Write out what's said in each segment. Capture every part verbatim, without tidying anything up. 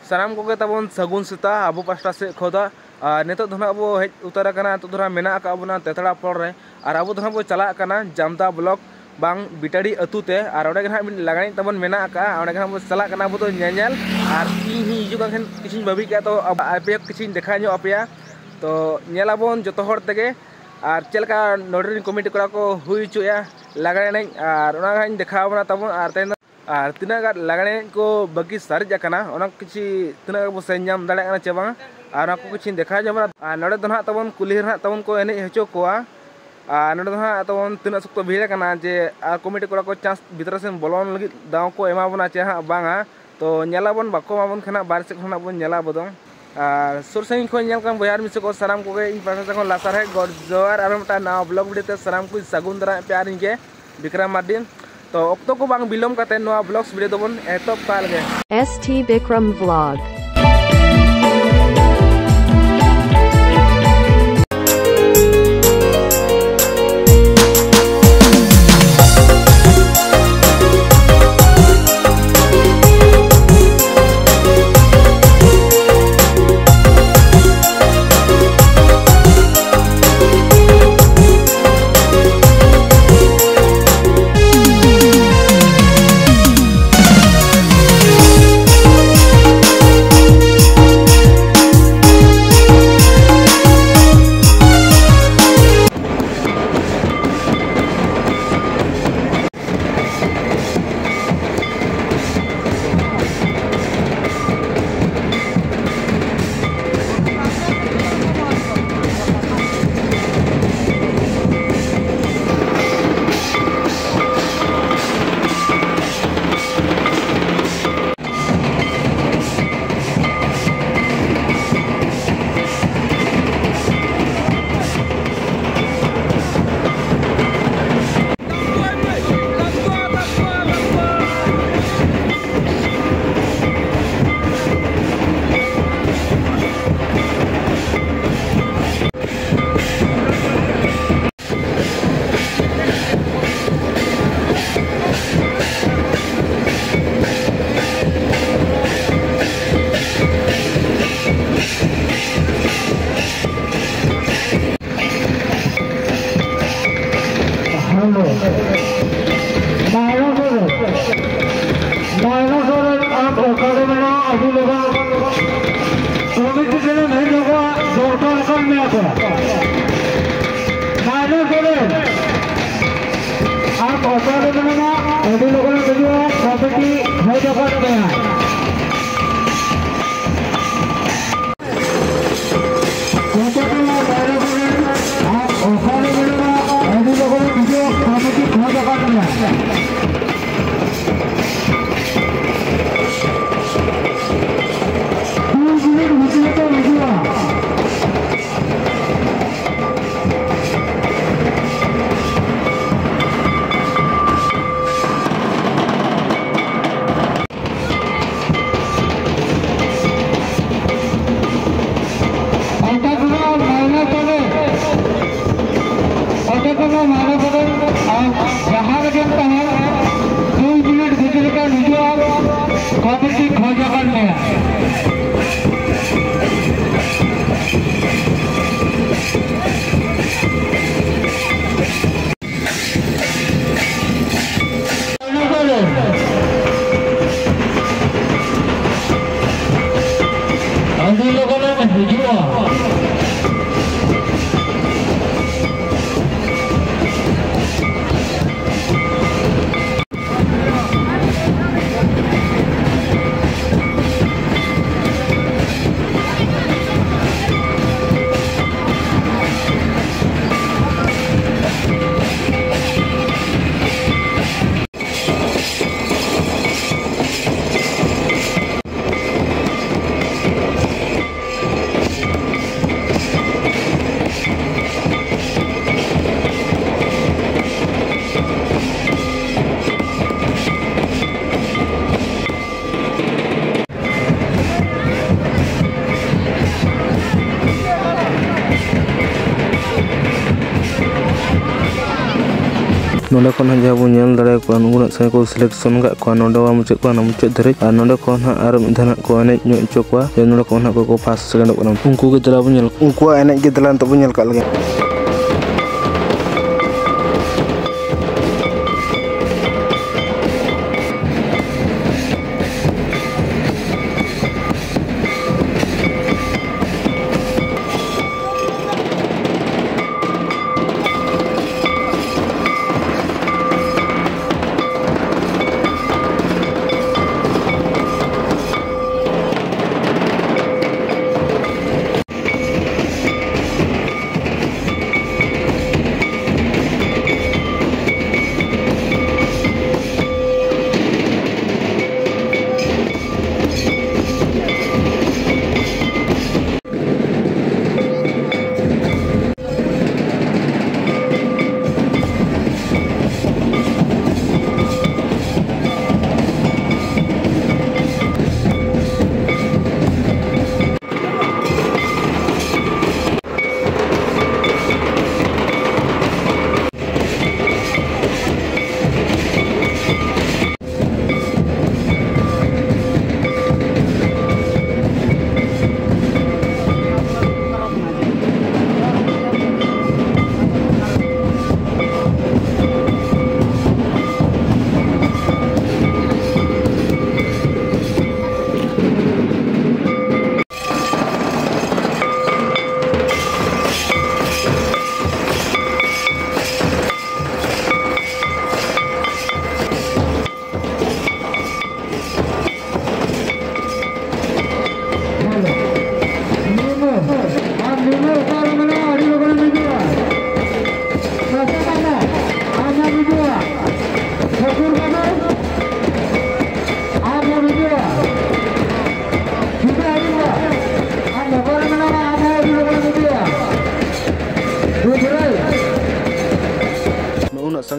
ᱥᱟᱱᱟᱢ ᱠᱚᱜᱮ ᱛᱟᱵᱚᱱ ᱥᱟᱹᱜᱩᱱ ᱥᱮᱛᱟᱜ ᱟᱵᱚ ᱯᱟᱥᱴᱟ ᱥᱮᱫ ᱠᱷᱚᱱ ᱫᱚ᱾ ᱟᱨ ᱱᱤᱛᱚᱜ ᱫᱚ ᱱᱟᱦᱟᱜ ᱵᱚ ᱦᱮᱡ ᱩᱛᱟᱹᱨ ᱟᱠᱟᱱᱟ, ᱱᱤᱛᱚᱜ ᱫᱚ ᱱᱟᱦᱟᱜ ᱢᱮᱱᱟᱜ ᱟᱠᱟᱫ ᱵᱚᱱᱟ ᱛᱮᱛᱲᱟ ᱯᱚᱲ ᱨᱮ᱾ ᱟᱨ ᱟᱵᱚ ᱫᱚ ᱱᱟᱦᱟᱜ ᱵᱚ ᱪᱟᱞᱟᱜ ᱠᱟᱱᱟ ᱡᱟᱢᱫᱟ ᱵᱞᱚᱠ ᱵᱟᱝ ᱵᱤᱴᱟᱲᱤ ᱟᱹᱛᱩ ᱛᱮ᱾ ᱟᱨ ᱚᱸᱰᱮ ᱜᱮ ᱱᱟᱦᱟᱜ ᱢᱤᱫ ᱞᱟᱜᱽᱬᱮ ᱮᱱᱮᱡ ᱛᱟᱵᱚᱱ ᱢᱮᱱᱟᱜ ᱟᱠᱟᱫᱼᱟ, ᱚᱸᱰᱮ ᱜᱮ ᱱᱟᱦᱟᱜ ᱵᱚ ᱪᱟᱞᱟᱜ ᱠᱟᱱᱟ ᱟᱵᱚ ᱫᱚ ᱧᱮᱧᱮᱞ᱾ ᱟᱨ ᱤᱧ ᱦᱚᱸ ᱦᱤᱡᱩᱜ ᱠᱟᱱ ᱠᱷᱟᱱ ᱠᱤᱪᱷᱩᱧ ᱵᱷᱟᱹᱵᱤ ᱠᱮᱫᱼᱟ, ᱛᱚ ᱟᱯᱮ ᱦᱚᱸ ᱠᱤᱪᱷᱩᱧ ᱫᱮᱠᱷᱟᱣ ᱧᱚᱜ ᱟᱯᱮᱭᱟ᱾ ᱛᱚ ᱧᱮᱞ ᱟᱵᱚᱱ ᱡᱚᱛᱚ ᱦᱚᱲ ᱛᱮᱜᱮ, ᱟᱨ ᱪᱮᱫ ᱞᱮᱠᱟ ᱱᱚᱰᱮ ᱨᱮᱱ ᱠᱚᱢᱤᱴᱤ ᱠᱚᱲᱟ ᱠᱚ ᱦᱩᱭ ᱦᱚᱪᱚᱭᱟ ᱞᱟᱜᱽᱬᱮ ᱮᱱᱮᱡ, ᱟᱨ ᱚᱱᱟ ᱦᱟᱸᱜ ᱤᱧ ᱫᱮᱠᱷᱟᱣ ᱟᱵᱚᱱᱟ ᱛᱟᱵᱚᱱ᱾ ᱟᱨ ᱛᱮᱦᱮᱧ ᱫᱚ ᱟᱨ ᱛᱤᱱᱟᱹᱜ ᱜᱟᱱ ᱞᱟᱜᱽᱬᱮ ᱮᱱᱮᱡ ᱠᱚ ᱵᱟᱹᱠᱤ ᱥᱟᱨᱮᱡ ᱟᱠᱟᱱᱟ, ᱚᱱᱟ ᱠᱤᱪᱷᱤ ᱛᱤᱱᱟᱹᱜ ᱜᱟᱱ ᱵᱚ ᱥᱮᱱ ᱧᱟᱢ ᱫᱟᱲᱮᱭᱟᱜ ᱠᱟᱱᱟ ᱪᱮ ᱵᱟᱝ, ᱟᱨ ᱚᱱᱟ ᱠᱚ ᱠᱤᱪᱷᱤᱧ ᱫᱮᱠᱷᱟᱣ ᱧᱚᱜ ᱟᱵᱚᱱᱟ᱾ ᱟᱨ ᱱᱚᱰᱮ ᱫᱚ ᱱᱟᱦᱟᱜ ᱛᱟᱵᱚᱱ ᱠᱩᱞᱦᱤ ᱨᱮ ᱱᱟᱦᱟᱜ ᱛᱟᱵᱚᱱ ᱠᱚ ᱮᱱᱮᱡ ᱦᱚᱪᱚ ᱠᱚᱣᱟ᱾ ᱟᱨ ᱱᱚᱰᱮ ᱫᱚ ᱱᱟᱦᱟᱜ ᱛᱟᱵᱚᱱ ᱛᱤᱱᱟᱹᱜ ᱥᱚᱠᱛᱚ ᱵᱷᱤᱲ ᱟᱠᱟᱱᱟ ᱡᱮ, ᱟᱨ ᱠᱚᱢᱤᱴᱤ ᱠᱚᱲᱟ ᱠᱚ ᱪᱟᱱᱥ ᱵᱷᱤᱛᱨᱤ ᱥᱮᱱ ᱵᱚᱞᱚᱱ ᱞᱟᱹᱜᱤᱫ ᱫᱟᱣ ᱠᱚ ᱮᱢᱟ ᱵᱚᱱᱟ ᱪᱮ ᱦᱟᱸᱜ ᱵᱟᱝᱟ᱾ ᱛᱚ ᱧᱮᱞ ᱟᱵᱚᱱ, ᱵᱟᱠᱚ ᱮᱢᱟ ᱵᱚᱱ ᱠᱷᱟᱱ ᱦᱟᱸᱜ ᱵᱟᱦᱨᱮ ᱥᱮᱫ ᱠᱷᱚᱱᱟᱜ ᱵᱚᱱ ᱧᱮᱞᱟ ᱟᱵᱚ ᱫᱚ᱾ ᱟᱨ ᱥᱩᱨ ᱥᱟᱺᱜᱤᱧ ᱠᱷᱚᱱ ᱧᱮᱞ ᱠᱟᱱ ᱵᱚᱭᱦᱟ ᱟᱨ ᱢᱤᱥᱮ ᱠᱚ ᱥᱟᱱᱟᱢ ᱠᱚᱜᱮ ᱤᱧ ᱯᱟᱦᱴᱟ ᱥᱮᱫ ᱠᱷᱚᱱ ᱞᱟᱥᱟᱨ ᱦᱮ ᱜᱚᱰ ᱡᱚᱦᱟᱨ᱾ ᱟᱨ ᱢᱤᱫᱴᱟᱝ ᱱᱟᱣᱟ ᱵᱞᱚᱜ ᱵᱷᱤᱰᱤᱭᱳ ᱛᱮ ᱥᱟᱱᱟᱢ ᱠᱚᱧ ᱥᱟᱹᱜᱩᱱ ᱫᱟᱨᱟᱢᱮᱫ ᱯᱮᱭᱟ ᱟᱨ ᱤᱧ ᱜᱮ ᱵᱤᱠᱨᱚᱢ ᱢᱟᱨᱰᱤ᱾ ᱛᱚ ᱚᱠᱛᱚ ᱠᱚ ᱵᱟᱝ ᱵᱤᱞᱚᱢ ᱠᱟᱛᱮ ᱱᱚᱣᱟ ᱵᱞᱚᱜᱥ ᱵᱷᱤᱰᱤᱭᱳ ᱫᱚᱵᱚᱱ ᱮᱛᱚᱦᱚᱵ ᱠᱟᱜ ᱞᱮᱜᱮ᱾ S T Bikram Vlog. Committee ᱠᱷᱚᱡ ᱟᱠᱟᱱ ᱢᱮᱭᱟ᱾ ᱟᱹᱰᱤ ᱞᱚᱜᱚᱱ ᱮᱢ ᱦᱤᱡᱩᱜᱼᱟ᱾ ᱱᱚᱰᱮ ᱠᱷᱚᱱ ᱦᱟᱸᱜ ᱡᱟᱦᱟᱸ ᱵᱚᱱ ᱧᱮᱞ ᱫᱟᱲᱮᱭᱟᱠᱚᱣᱟ, ᱱᱩᱠᱩ ᱱᱟᱜ ᱥᱟᱭ ᱠᱚ selection ᱠᱟᱜ ᱠᱚᱣᱟ᱾ ᱱᱚᱰᱮ ᱢᱟ ᱢᱩᱪᱟᱹᱫ ᱠᱚᱣᱟ, ᱚᱱᱟ ᱢᱩᱪᱟᱹᱫ ᱫᱷᱟᱹᱨᱤᱡ᱾ ᱟᱨ ᱱᱚᱰᱮ ᱠᱷᱚᱱ ᱦᱟᱸᱜ ᱟᱨ ᱢᱤᱫ ᱫᱷᱟᱣ ᱦᱟᱸᱜ ᱠᱚ ᱮᱱᱮᱡ ᱧᱚᱜ ᱦᱚᱪᱚ ᱠᱚᱣᱟ, ᱡᱮ ᱱᱚᱰᱮ ᱠᱷᱚᱱ ᱦᱟᱸᱜ ᱚᱠᱚᱭ ᱠᱚ first, secondᱚᱜ ᱠᱟᱱᱟ᱾ ᱩᱱᱠᱩ ᱜᱮ ᱫᱮᱞᱟ ᱵᱚᱱ ᱧᱮᱞ, ᱩᱱᱠᱩᱣᱟᱜ ᱮᱱᱮᱡ ᱜᱮ ᱫᱮᱞᱟ ᱱᱤᱛᱚᱜ ᱵᱚᱱ ᱧᱮᱞ ᱠᱟᱜ ᱞᱮᱜᱮ᱾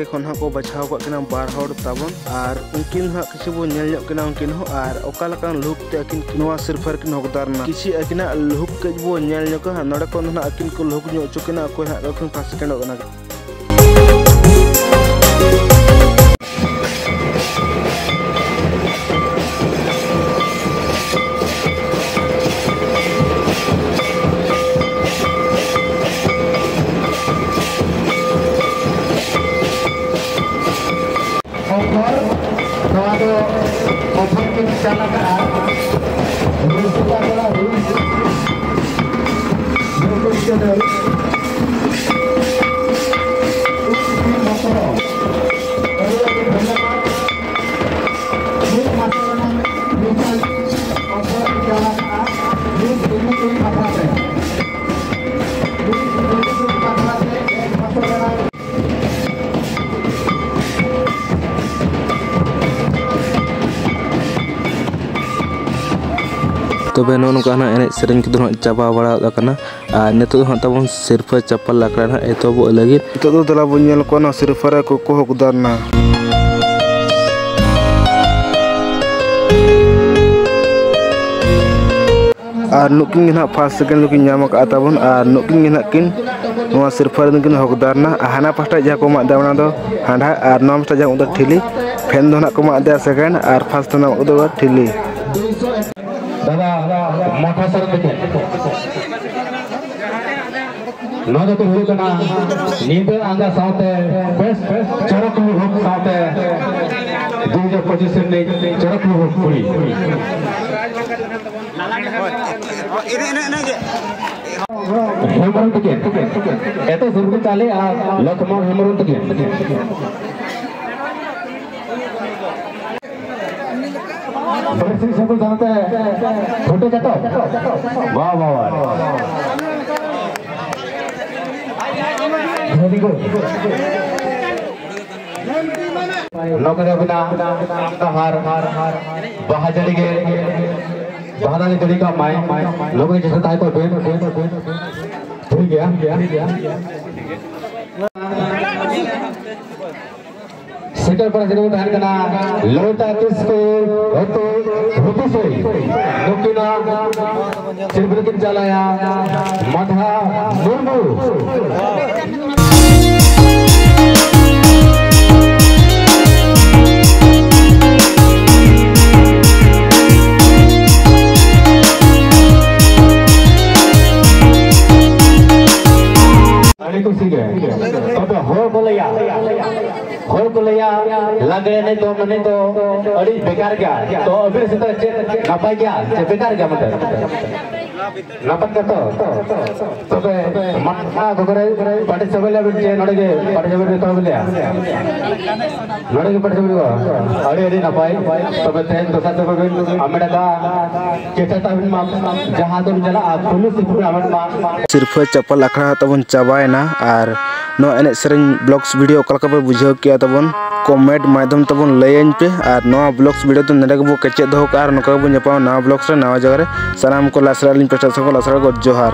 ᱠᱷᱚᱱ ᱦᱟᱸᱜ ᱠᱚ ᱵᱟᱪᱷᱟᱣ ᱠᱟᱜ ᱠᱤᱱᱟ ᱵᱟᱨ ᱦᱚᱲ ᱛᱟᱵᱚᱱ, ᱟᱨ ᱩᱱᱠᱤᱱ ᱦᱟᱸᱜ ᱠᱤᱪᱷᱩ ᱵᱚᱱ ᱧᱮᱞ ᱧᱚᱜ ᱠᱤᱱᱟ, ᱩᱱᱠᱤᱱ ᱦᱚᱸ, ᱟᱨ ᱚᱠᱟ ᱞᱮᱠᱟᱱ ᱞᱩᱠ ᱛᱮ ᱟᱹᱠᱤᱱ ᱱᱚᱣᱟ ᱥᱤᱨᱯᱷᱟᱹ ᱨᱮᱠᱤᱱ ᱦᱚᱠᱫᱟᱨ ᱱᱟ, ᱠᱤᱪᱷᱤ ᱟᱹᱠᱤᱱᱟᱜ ᱞᱩᱠ ᱠᱟᱹᱡ ᱵᱚᱱ ᱧᱮᱞ ᱧᱚᱜᱟ ᱦᱟᱸᱜ᱾ ᱱᱚᱰᱮ ᱠᱷᱚᱱ ᱫᱚ ᱦᱟᱸᱜ ᱟᱹᱠᱤᱱ ᱠᱚ ᱞᱩᱠ ᱧᱚᱜ ᱦᱚᱪᱚ ᱠᱤᱱᱟ, ᱚᱠᱚᱭ ᱦᱟᱸᱜ ᱠᱚ ᱯᱷᱟᱥᱴ ᱥᱮᱠᱮᱱᱰᱚᱜ ᱠᱟᱱᱟ᱾ ᱚᱯᱷᱟᱨ, ᱱᱚᱣᱟ ᱫᱚ ᱚᱯᱷᱟᱨ ᱠᱤᱱ ᱪᱟᱞ ᱟᱠᱟᱫᱼᱟ᱾ ᱨᱩᱥᱤᱠᱟ ᱠᱚᱲᱟ, ᱨᱩᱥ-, ᱨᱩᱥᱤᱠᱟ ᱠᱚᱲᱟ᱾ ᱢᱤᱫ ᱢᱟᱥ ᱨᱮᱱᱟᱜ ᱢᱤᱫᱴᱟᱝ ᱚᱯᱷᱟᱨ ᱪᱟᱞ ᱟᱠᱟᱫᱼᱟ᱾ ᱢᱤᱫ ᱫᱤᱱ ᱢᱤᱫ ᱯᱟᱛᱷᱟᱢ ᱨᱮ᱾ ᱢᱤᱫ ᱫᱤᱱ ᱢᱤᱫ ᱯᱟᱛᱷᱟᱢ ᱨᱮ ᱮᱠ ᱵᱚᱪᱷᱚᱨ ᱨᱮᱱᱟᱜ ᱛᱚᱵᱮ ᱱᱚᱜᱼᱚ ᱱᱚᱝᱠᱟ ᱱᱟᱜ ᱮᱱᱮᱡ ᱥᱮᱨᱮᱧ ᱠᱚᱫᱚ ᱱᱟᱜ ᱪᱟᱵᱟ ᱵᱟᱲᱟ ᱟᱠᱟᱱᱟ᱾ ᱟᱨ ᱱᱤᱛᱚᱜ ᱫᱚ ᱦᱟᱸᱜ ᱛᱟᱵᱚᱱ ᱥᱤᱨᱯᱷᱟᱹ ᱪᱟᱯᱟᱞ ᱟᱠᱷᱲᱟ ᱱᱟᱜ ᱮᱛᱚᱦᱚᱵᱚᱜ ᱞᱟᱹᱜᱤᱫ᱾ ᱱᱤᱛᱚᱜ ᱫᱚ ᱫᱮᱞᱟ ᱵᱚᱱ ᱧᱮᱞ ᱠᱚᱣᱟ ᱱᱚᱣᱟ ᱥᱤᱨᱯᱷᱟᱹ ᱨᱮ ᱚᱠᱚᱭ ᱠᱚ ᱦᱚᱠᱫᱟᱨ ᱱᱟ᱾ ᱟᱨ ᱱᱩᱠᱤᱱ ᱜᱮ ᱱᱟᱦᱟᱜ ᱯᱷᱟᱥᱴ ᱥᱮᱠᱮᱱᱰ ᱫᱚᱠᱤᱱ ᱧᱟᱢ ᱟᱠᱟᱫᱼᱟ ᱛᱟᱵᱚᱱ, ᱟᱨ ᱱᱩᱠᱤᱱ ᱜᱮ ᱱᱟᱦᱟᱜ ᱠᱤᱱ ᱱᱚᱣᱟ ᱥᱤᱨᱯᱷᱟᱹ ᱨᱮᱱ ᱠᱤᱱ ᱦᱚᱠᱫᱟᱨ ᱱᱟ᱾ ᱟᱨ ᱦᱟᱱᱟ ᱯᱟᱦᱴᱟ ᱡᱟᱦᱟᱸ ᱠᱚ ᱮᱢᱟᱜ ᱫᱟ, ᱚᱱᱟ ᱫᱚ ᱦᱟᱸᱰᱷᱟ, ᱟᱨ ᱱᱚᱣᱟ ᱯᱟᱦᱴᱟ ᱡᱟᱦᱟᱸ ᱠᱚ ᱮᱢᱟᱜ ᱫᱟ ᱴᱷᱤᱞᱤ, ᱯᱷᱮᱱ ᱫᱚ ᱱᱟᱦᱟᱜ ᱠᱚ ᱮᱢᱟᱜ ᱫᱮᱭᱟ ᱥᱮᱠᱮᱱᱰ, ᱟᱨ ᱯᱷᱟᱥᱴ ᱫᱚ ᱱᱟᱦᱟᱜ ᱠᱚ ᱮᱢᱟᱜ ᱫᱟ ᱴᱷᱤᱞᱤ᱾ ᱫᱟᱫᱟ, ᱢᱚᱴᱷᱟ ᱥᱚᱨᱮᱱ ᱛᱟᱹᱠᱤᱱ᱾ ᱱᱚᱣᱟ ᱫᱚᱠᱤᱱ ᱦᱩᱭᱩᱜ ᱠᱟᱱᱟ ᱧᱤᱫᱟᱹ ᱟᱸᱜᱟ ᱥᱟᱶᱛᱮ ᱵᱮᱥ ᱪᱚᱨᱚᱠ ᱞᱩᱦᱩᱠ ᱥᱟᱶᱛᱮ ᱫᱩ ᱦᱟᱡᱟᱨ ᱯᱚᱸᱪᱤᱥ ᱨᱤᱱᱤᱡ ᱪᱚᱨᱚᱠ ᱞᱩᱦᱩᱠ ᱠᱩᱲᱤ᱾ ᱦᱮᱢᱵᱨᱚᱢ ᱛᱟᱹᱠᱤᱱ᱾ ᱮᱛᱚ ᱥᱩᱨᱜᱩ ᱪᱟᱞᱮ ᱟᱨ ᱞᱚᱠᱷᱢᱚᱬ ᱦᱮᱢᱵᱨᱚᱢ ᱛᱟᱹᱠᱤᱱ᱾ ᱵᱮᱥ ᱥᱤᱥᱩ ᱥᱟᱶᱛᱮ ᱯᱷᱳᱴᱳ ᱠᱟᱛᱮ᱾ ᱵᱟᱦ, ᱵᱟᱦ, ᱵᱟᱦ᱾ Very good. ᱱᱚᱝᱠᱟ ᱜᱮ ᱟᱹᱵᱤᱱᱟᱜ ᱰᱟᱦᱟᱨ ᱵᱟᱦᱟ ᱡᱟᱹᱲᱤ ᱜᱮ, ᱵᱟᱦᱟ ᱫᱟᱨᱮ ᱡᱟᱹᱲᱤ ᱠᱟᱜ ᱢᱟᱭ, ᱱᱚᱝᱠᱟ ᱜᱮ ᱪᱮᱥᱴᱟ ᱛᱟᱦᱮᱸ ᱠᱚᱜ ᱵᱤᱱ᱾ ᱴᱷᱤᱠ ᱜᱮᱭᱟ᱾ ᱥᱮᱴᱮᱨ ᱯᱟᱲᱟ ᱥᱮᱴᱮᱨ ᱛᱟᱦᱮᱱ ᱠᱟᱱᱟ ᱞᱚᱞᱤᱛᱟ ᱠᱤᱥᱠᱩ, ᱟᱹᱛᱩ ᱦᱩᱛᱩᱥᱟᱹᱭ᱾ ᱱᱩᱠᱤᱱᱟᱜ ᱥᱤᱨᱯᱟᱹ ᱠᱤᱱ ᱪᱟᱞᱟᱭᱟ ᱢᱟᱫᱷᱟ ᱢᱩᱨᱢᱩ᱾ ᱟᱹᱰᱤ ᱠᱩᱥᱤ ᱜᱮ᱾ ᱛᱚᱵᱮ ᱦᱚᱲ ᱠᱚ ᱞᱟᱹᱭᱟ, ᱦᱚᱲ ᱠᱚ ᱞᱟᱹᱭᱟ, ᱞᱟᱜᱽᱲᱮ ᱮᱱᱮᱡ ᱫᱚ ᱢᱟᱱᱮ ᱫᱚ ᱟᱹᱰᱤ ᱵᱮᱠᱟᱨ ᱜᱮᱭᱟ᱾ ᱛᱚ ᱟᱹᱵᱤᱱ ᱥᱮᱫ ᱪᱮᱫ ᱱᱟᱯᱟᱭ ᱜᱮᱭᱟ ᱥᱮ ᱵᱮᱠᱟᱨ ᱜᱮᱭᱟ ᱢᱚᱛᱞᱚᱵ? ᱱᱟᱯᱟᱭ ᱜᱮᱭᱟ ᱛᱚ? ᱛᱚᱵᱮ ᱢᱟ ᱚᱠᱟ ᱠᱚᱨᱮ participate ᱞᱮᱭᱟ ᱵᱤᱱ ᱪᱮ ᱱᱚᱰᱮ ᱜᱮ participate ᱡᱚᱛᱚ ᱦᱚᱲ ᱵᱤᱱ ᱞᱟᱹᱭᱟ? ᱱᱚᱰᱮ ᱜᱮ participate ᱦᱩᱭᱩᱜᱼᱟ᱾ ᱟᱹᱰᱤ ᱟᱹᱰᱤ ᱱᱟᱯᱟᱭ᱾ ᱛᱚᱵᱮ ᱛᱮᱦᱮᱧ ᱫᱚᱥᱟᱨ ᱛᱮ ᱵᱤᱱ ᱟᱢᱮ ᱰᱟᱠᱟ ᱪᱮᱥᱴᱟ ᱛᱟᱵᱤᱱ ᱢᱟ, ᱡᱟᱦᱟᱸ ᱫᱚᱢ ᱪᱟᱞᱟᱜᱼᱟ ᱯᱩᱭᱞᱩ ᱥᱤᱨᱯᱟᱹ ᱟᱢᱮ ᱢᱟ᱾ ᱥᱤᱨᱯᱷᱟᱹ ᱪᱟᱯᱟᱞ ᱟᱠᱷᱲᱟ ᱛᱟᱵᱚᱱ ᱪᱟᱵᱟᱭᱮᱱᱟ ᱟᱨ ᱱᱚᱣᱟ ᱮᱱᱮᱡ ᱥᱮᱨᱮᱧ vlogs video ᱚᱠᱟ ᱞᱮᱠᱟ ᱯᱮ ᱵᱩᱡᱷᱟᱹᱣ ᱠᱮᱜᱼᱟ ᱛᱟᱵᱚᱱ comment ᱢᱟᱫᱽᱫᱷᱚᱢ ᱛᱮᱵᱚᱱ ᱞᱟᱹᱭᱟᱹᱧ ᱯᱮ᱾ ᱟᱨ ᱱᱚᱣᱟ vlogs video ᱫᱚ ᱱᱚᱰᱮ ᱜᱮᱵᱚ ᱠᱮᱪᱮᱫ ᱫᱚᱦᱚ ᱠᱟᱜᱼᱟ᱾ ᱟᱨ ᱱᱚᱝᱠᱟ ᱜᱮᱵᱚᱱ ᱧᱟᱯᱟᱢᱟ ᱱᱟᱣᱟ vlogs ᱨᱮ ᱱᱟᱣᱟ ᱡᱟᱭᱜᱟ ᱨᱮ᱾ ᱥᱟᱱᱟᱢ ᱠᱚ ᱞᱟᱥᱨᱮ ᱟᱹᱞᱤᱧ ᱯᱟᱥᱴᱟ ᱥᱮᱫ ᱠᱷᱚᱱ ᱞᱟᱥᱨᱮ ᱜᱚᱰ ᱡᱚᱦᱟᱨ᱾